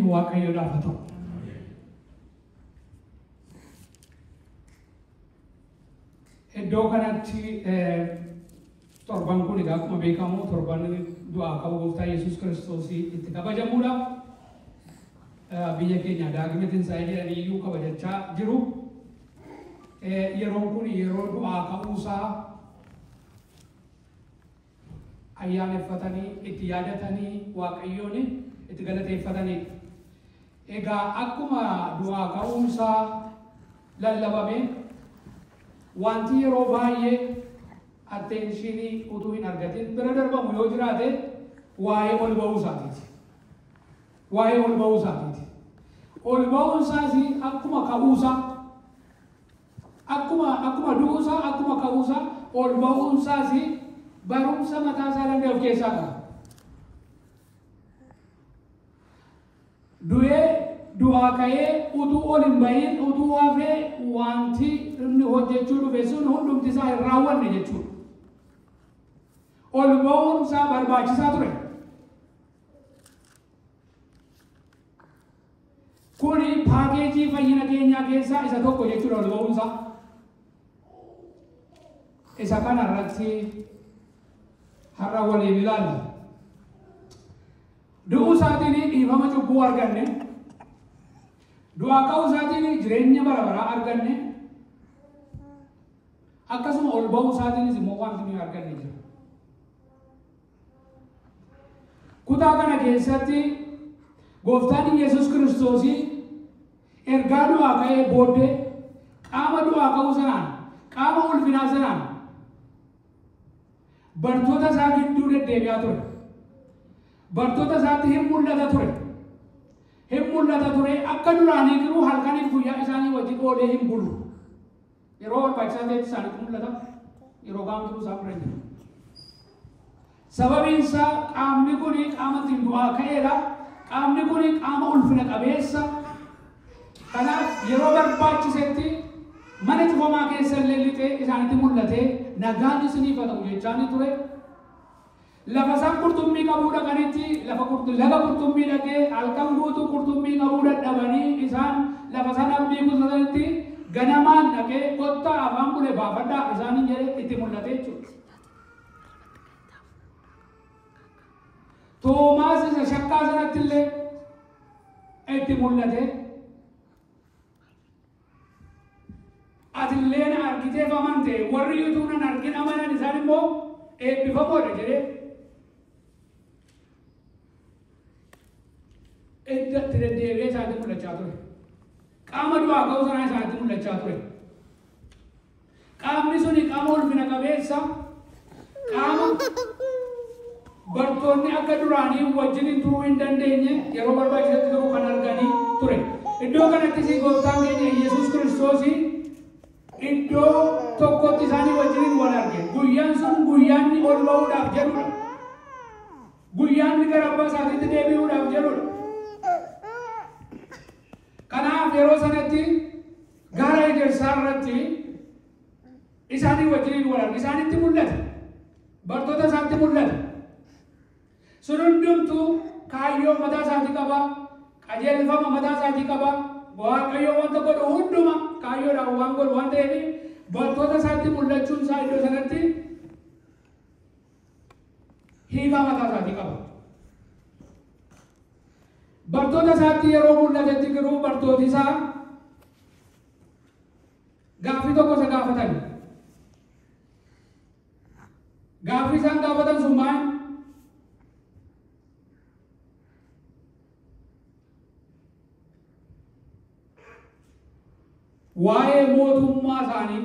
Ulfinni Waaqayyoodhaaf haa ta'u. Iddoo kanatti torban kun egaa akkuma beekamu torban du'aa ka'uu Gooftaa Yesuus Kiristoos itti kabajamudha. Biyya keenya Daagima Tinsaa'ee jedhanii iyyuu kabajachaa jiru. Yeroon kun yeroo du'aa ka'uusaa ayyaaneffatanii itti yaadatanii Waaqayyoon itti galateeffatanii. Egaa akkuma du'aa ka'uunsaa lallabame wanti yeroo baay'ee attention utuu hin argatin bira darbamu yoo jiraate waa'ee ol ba'uu isaatiiti. Waa'ee ol ba'uu isaatiiti. Ol ba'uun isaas akkuma ka'uusaa akkuma du'uusaa akkuma ka'uusaa ol ba'uun isaas barumsa mataa isaa danda'e of keessaa qaba. Du'ee du'aa ka'ee utuu ol hin bahin utuu hafee wanti inni hojjechuu dhufe sun hundumti isaa hin raawwanne jechuudha. Ol ba'uun isaa barbaachisaa ture. Kuni paakeejii fayyina keenyaa keessaa isa tokko jechuudha ol ba'uun isaa. Isa kana irratti har'a waliin ilaalla. Du'uu isaatiin dhiifama cubbuu arganne, du'aa ka'uu isaatiin jireenya bara baraa arganne, akkasuma ol ba'uu isaatiinis immoo wanti nuyi arganne jira. Kutaa kana keessatti Gooftaan Yesuus Kiristoos ergaa du'aa ka'ee booddee qaama du'aa ka'uu sanaan, qaama ulfinaa sanaan bartoota isaa gidduu deddeebi'aa ture. Bartoota isaatti hin mul'ata ture. Hin mul'ata ture akka duraanii garuu halkaniif guyyaa isaanii wajjin oolee hin bulu. Yeroo barbaachisaa ta'etti isaanitti mul'ata. Yeroo kaan garuu isaan bira hin jiru. Sababiin isaa qaamni kun qaama ittiin du'aa ka'eedha. Qaamni kun qaama ulfina qabeessa. Kanaaf yeroo barbaachisetti mana cufamaa keessa illee lixee isaanitti mul'atee nagaan isiniif haa ta'u jechaa ni ture. Lafa isaan qurxummii qabuu dhaqanitti laga qurxummii dhaqee halkan guutuu qurxummii qabuu dadhabanii isaan lafa isaan abdii kutatanitti ganamaan dhaqee kottaa afaan bule baafadhaa isaaniin jedhee itti mul'ate jechuudha. Toomaas isa shakkaa sanatti illee itti mul'ate. Atillee na argiteef amante warri utuu nan argin amanan isaan immoo eebbifamoodha jedhee itti deddeebi'ee isaanitti mul'achaa ture. Qaama du'aa ka'uu sanaa isaanitti mul'achaa ture. Qaamni suni qaama ulfina qabeessa, qaama bartoonni akka duraanii wajjin turuu hin dandeenye yeroo barbaachisetti garuu kan arganii ture. Iddoo kanattis Gooftaan keenya Yesuus Kiristoos iddoo tokkotti isaanii wajjin wal arge. Guyyaan sun guyyaan inni ol ba'uudhaaf jedhudha. Guyyaan inni gara abbaa isaatiitti deebi'uudhaaf jedhudha. Kanaaf yeroo sanatti gaara ejersaa irratti isaanii wajjin wal arge. Isaanitti mul'ate. Bartoota isaatti mul'ate. Sun hundumtuu kaayyoo mataa isaatii qaba. Qajeelfama mataa isaatii qaba. Waaqayyo wanta godhu hunduma kaayyoodhaan waan godhu waan ta'eef bartoota isaatti mul'achuun isaa iddoo sanatti hiikaa mataa isaatii qaba. Bartoota isaatti yeroo mul'atetti garuu bartooti isaa gaaffii tokko isa gaafatan. Gaaffii isaan gaafatan sun maal? Waa'ee mootummaa isaanii,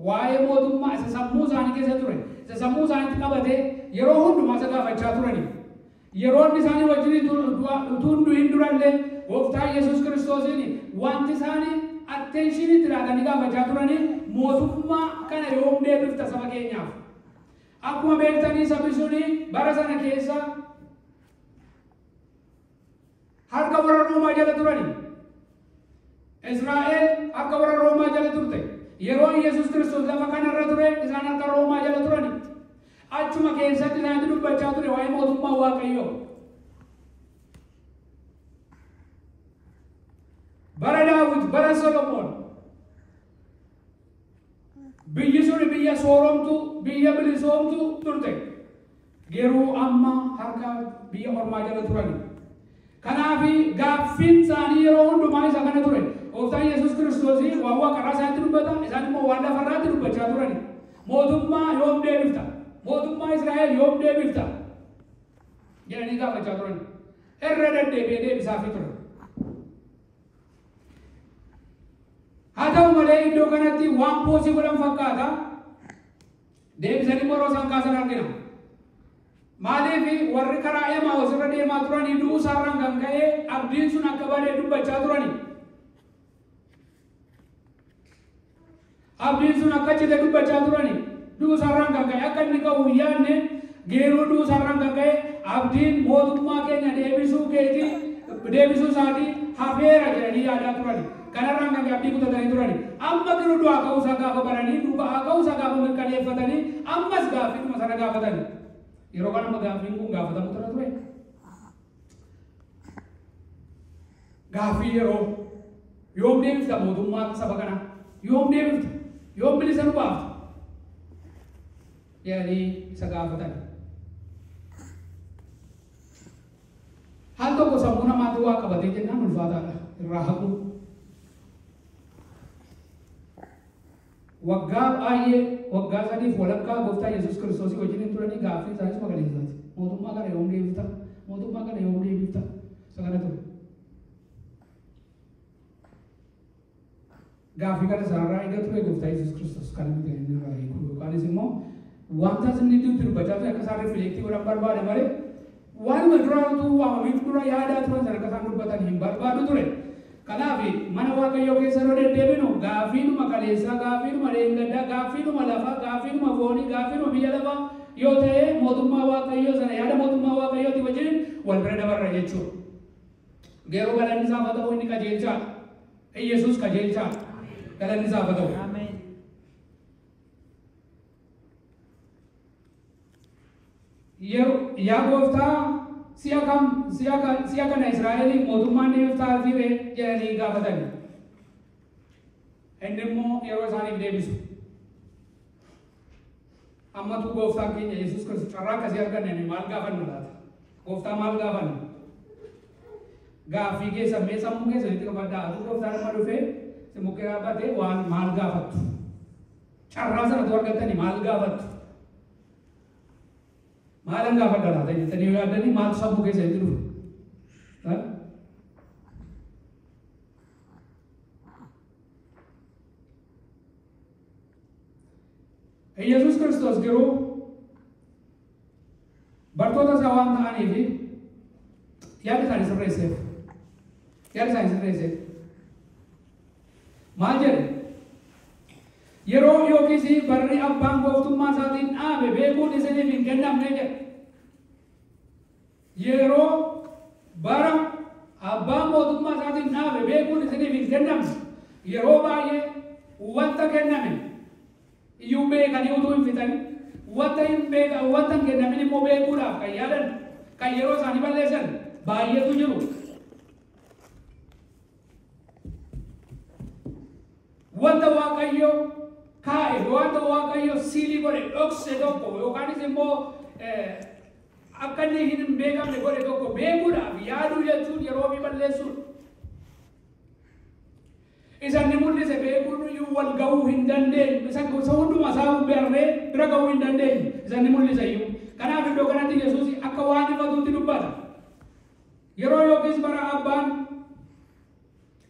waa'ee mootummaa isa sammuu isaanii keessa ture, isa sammuu isaaniitti qabatee yeroo hundumaa isa gaafachaa turani. Yeroo inni isaanii wajjin utuu hin du'in durallee Gooftaa Yesuus Kiristoosiin wanti isaanii attention itti laatanii gaafachaa turanii mootummaa kana yoom deebifta saba keenyaaf? Akkuma beektanii sabni suni bara sana keessa harka warra Roomaa jala turani. Israa'el harka warra Roomaa jala turte. Yeroo Yesuus Kiristoos lafa kanarra ture isaan harka Roomaa jala turani. Achuma keessatti isaanitti dubbachaa ture waa'ee mootummaa Waaqayyoo. Bara Daawit, bara Solomoon biyyi sun biyya sooromtu, biyya bilisoomtu turte. Garuu amma harka biyya ormaa jala turani. Kanaaf gaaffiin isaanii yeroo hundumaa isa kana ture. Gooftaan Yesuus Kiristoos waan waaqarraa isaanitti dubbata, isaan immoo waan lafarraatti dubbachaa turani. Mootummaa yoom deebifta? Mootummaa Israa'el yoom deebifta? Jedhanii gaafachaa turan. Irra deddeebi'ee deebisaafii ture. Haa ta'u malee iddoo kanatti waan poosii godhan fakkaata. Deebisanii yeroo isaan kaasan argina. Maaliif warri karaa Emaa'os irra deemaa turanii du'uu isaarraan kan ka'e abdiin sun akka badee dubbachaa turani. Abdiin sun akka cite dubbachaa turani. Du'uu isaarraan kan ka'e akka inni ka'u hin yaadne geeruu du'uu isaarraan kan ka'e abdiin mootummaa keenya deebisuu keetii deebisuu isaatii hafeera jedhanii yaadaa turani. Kanarraan kan ka'e abdii kutatanii turani. Amma garuu du'aa ka'uusaa gaafa baranii du'aa ka'uusaa gaafa mirkaneeffatanii ammas gaaffiidhuma sana gaafatani. Yeroo kana amma gaaffiin kun gaafatamu tura ture. Gaaffii yeroo yoom deebifta mootummaa saba kanaa? Yoom deebifta? Yoom bilisa nu baafta? Jedhanii isa gaafatan. Haal tokko sammuu namaatti waa qabatee jennaan ulfaataadha. Irraa haquu. Waggaa baay'ee waggaa sadiif walakkaa gooftaa Yesuus Kiristoosii wajjin hin turanii gaaffii isaanis magariisaati. Mootummaa kana yoom deebifta? Mootummaa kana yoom deebifta? Isa kana ture. Gaaffii kana isaanirraa eega ture gooftaa Yesuus Kiristoos kana miti kan inni irraa eegu yookaanis immoo wanta inni itti dubbachaa ture akka isaan rifleektii godhan barbaada malee waanuma dura utuu waamamiif dura yaadaa turan sana akka isaan dubbatan hin barbaadu ture. Kanaaf mana Waaqayyoo keessa yeroo deddeebinu gaaffiidhuma kaleessaa, gaaffiidhuma dheengaddaa, gaaffiidhuma lafaa, gaaffiidhuma foonii, gaaffiidhuma biyya lafaa yoo ta'e mootummaa Waaqayyoo sana yaada mootummaa Waaqayyooti wajjin wal bira dabarra jechuudha. Garuu galanni isaaf haa ta'u inni qajeelchaadha. Iyyasuus qajeelchaadha. Galanni isaaf haa ta'u. Yeroo yaa gooftaa si'a kam si'a kana Israa'eliif mootummaan deebiftaa ree jedhanii gaafatan. Inni immoo yeroo isaaniif deebisu. Ammatu gooftaan keenya Yesuus Kiristoos carraa akkasii arganne maal gaafanna laata? Gooftaa maal gaafanna? Gaaffii keessa mee sammuu keessanitti qabadhaa. Atuu gooftaan amma dhufee si mukkee dhaabbatee waan maal gaafattu? Carraa sanatu argattanii maal gaafattu? Maalan gaafadha laata jettanii yoo yaaddanii maaltu sammuu keessanitti dhufa? Yesuus Kiristoos garuu bartoota isaa waan ta'aniif yaada isaanii sirreesseef. Yaada isaanii sirreesseef. Maal jedhe? Yeroo yookiis barri abbaan gooftummaa isaatiin dhaabe beekuun isiniif hin kennamne jedhe. Yeroo bara abbaan mootummaa isaatiin dhaabe beekuun isiniif hin kennamne. Yeroo baay'ee wanta kenname iyyuu beekanii utuu hin fixan wanta hin beekan wanta hin kennamin immoo beekuudhaaf kan yaadan kan yeroo isaanii balleessan baay'eetu jiru. Wanta Waaqayyo kaa'e, wanta Waaqayyo siilii godhe dhokse tokko yookaanis immoo akka inni hin beekamne godhe tokko beekuudhaaf yaaduu jechuun yeroo ofii balleessuudha. Isa inni mul'ise beekuun iyyuu wal ga'uu hin dandeenyu. Isa hundumaa isaa barree bira ga'uu hin dandeenyu. Isa inni mul'ise iyyuu. Kanaaf iddoo kanatti Yesuus akka waan ifatuutti dubbata. Yeroo yookiis bara abbaan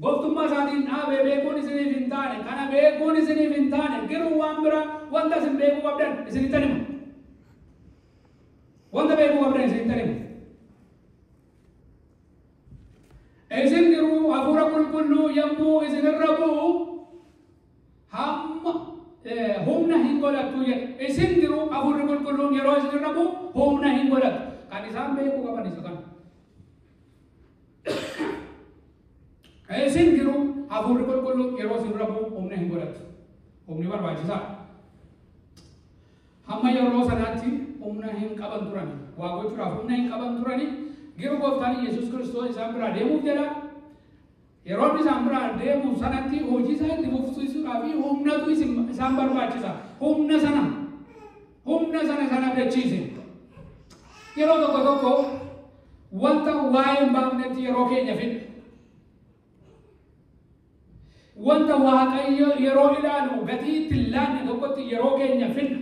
gooftummaa isaatiin dhaabe beekuun isiniif hin taane, kana beekuun isiniif hin taane, garuu waan bira wanta isin beekuu qabdan isinittan hima. Wanta beekuu qabdan isinittan hima. Isin garuu hafuura qulqulluu yommuu isinirra bu'u hamma humna hin godhattu jedhe. Isin garuu hafuurri qulqulluun yeroo isinirra bu'u humna hin godhattu. Kan isaan beekuu qaban isa kana. Isin garuu hafuurri qulqulluun yeroo isinirra bu'u humna hin godhattu. Humni barbaachisaadha. Hamma yeroo sanaatti humna hin qaban turani. Waa gochuudhaaf humna hin qaban turani. Garuu gooftaan Yesuus Kiristoos isaan biraa deemuuf jedha. Yeroo inni isaan biraa deemu sanatti hojii isaa itti fufsiisuudhaa fi humnatu isaan barbaachisa. Humna sana sana abdachiise. Yeroo tokko tokko wanta waa'ee hin baafnetti yeroo keenya fidna. Wanta Waaqayyo yeroo ilaalu gatii itti hin laanne tokkotti yeroo keenya fidna.